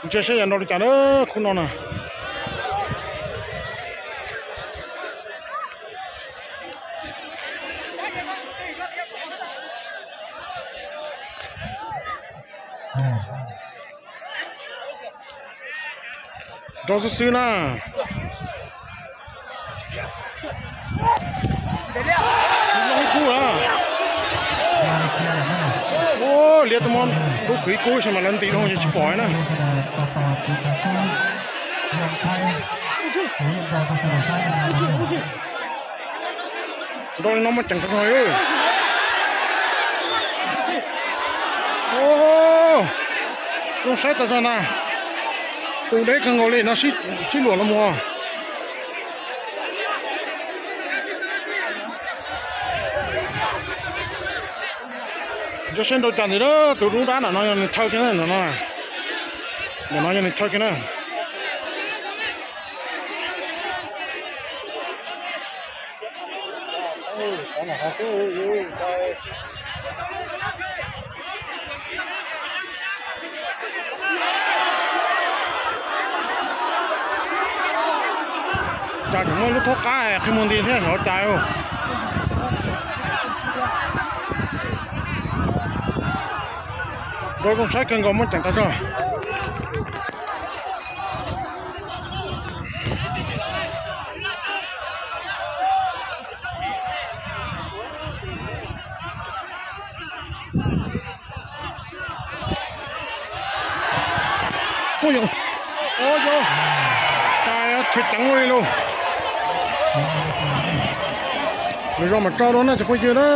Ntsia seb yog nrau li cas na khub no na. Nrau xwb xwb na. Ib kub a. Liab tus muab lub kwv ib kub xwb mas lawv ntim dhau ces tsis pom na. Nrau li no muaj ceem tag zog. Zoo saib tag zog ntag. Tus deb kawg nkaus li no sib luam los mus. Ntsia seb nrau cas ntxiv na, tus dub dab ntawm no yog nws chaw thiab na, ntawm no, ntawm no yog nws chaw thiab na. Cas tseem muaj lub thaub qab qhib muag nti thiab xyov cas. Nrau zoo saib kawg nkaus muaj ceem tag zog. Ua yog, ua yog, cas khwv ceev ua li lauj. Lwm zaus mam tso dua na cov phooj ywg na.